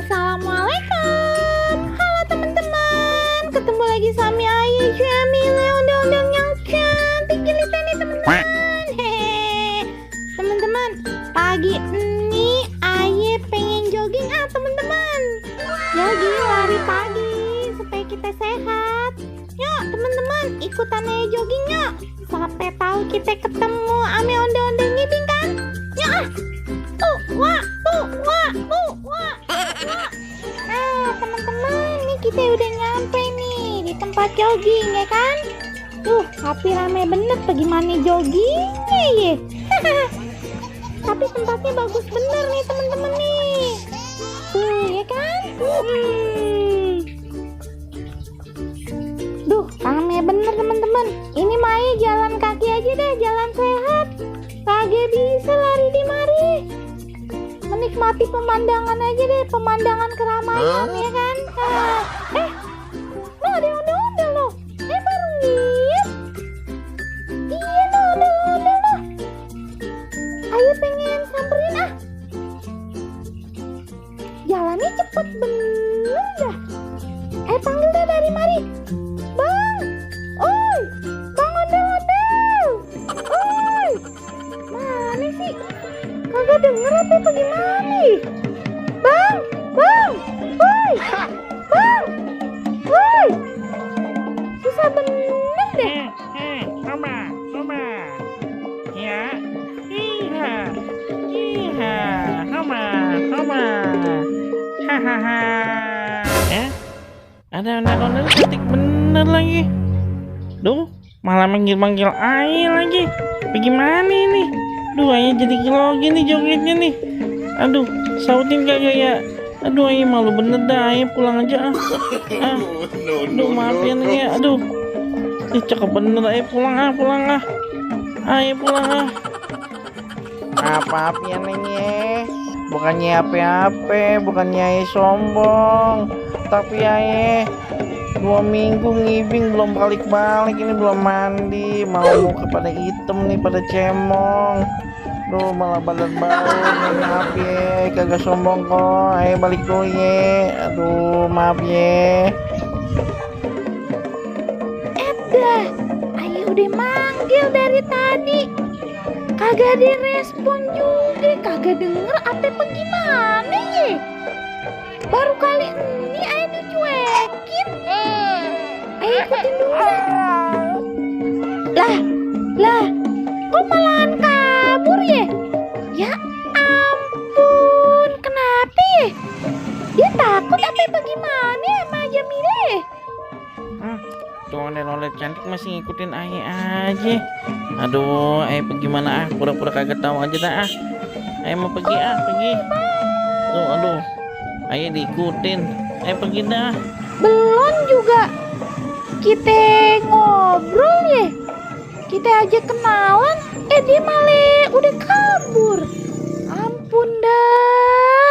Assalamualaikum. Halo teman-teman, ketemu lagi sama Aye Jamila, ondel-ondel yang cantik jelita nih teman-teman. Hehe. Teman-teman, pagi ini Aye pengen jogging teman-teman. Jogging lari pagi supaya kita sehat. Yuk teman-teman, ikutan Aye jogging yuk. Sampai tahu kita ketemu ame ondel-ondel ngibing kan? Yuk wah. Teman-teman, nih kita udah nyampe nih di tempat jogging ya kan? Tapi rame bener bagaimana joggingnya ya. Tapi tempatnya bagus bener nih teman-teman nih. Ya kan? Rame bener teman-teman. Ini Mai jalan kaki aja deh, jalan sehat. Kagak bisa lari di mari. Menikmati pemandangan aja deh, pemandangan keramaian ya kan. Ada ondel-ondel loh. Baru lihat. Iya ondel-ondel loh. Ayo pengen samperin Jalannya cepet bener dah. Panggil dah dari mari. Bang, oi, bang ondel-ondel. Oi, mana sih? Kagak denger apa gimana? Bang, woi, woi, susah bener deh. Oma, ya, iya, Oma, hahaha. Ada anak-anak cantik bener lagi. Malah manggil-manggil Aye lagi. Bagaimana ini? Aye jadi grogi nih jogetnya nih. Sautin kagak ya? Aye malu bener dah. Aye pulang aja maaf ya nih ya. Cakep bener. Aye pulang Aye pulang Apa-apa ya nih? Bukannya apa-apa, bukannya Aye sombong, tapi Aye 2 minggu ngibing belum balik-balik, ini belum mandi, mau muka pada hitam nih, pada cemong. Malah badan bau nih, maaf ya, kagak sombong kok. Ayo balik dulu ya. Maaf ya. Ayo udah manggil dari tadi, kagak direspon juga, kagak denger apa gimana ya. Baru kali ini Ayo dicuekin. Ayo ikutin dulu. Lah, kok malahan kabur ya? Ya ampun, kenapa ya? Dia takut apa bagaimana sama Jamila? Tuh ondel-ondel cantik masih ngikutin Aye aja. Aye gimana pura-pura kagak tahu aja dah Aye mau pergi pergi. Aye diikutin. Aye pergi dah. Belum juga kita ngobrol ya. Kita aja kenalan, dia malah udah kabur. Ampun dah.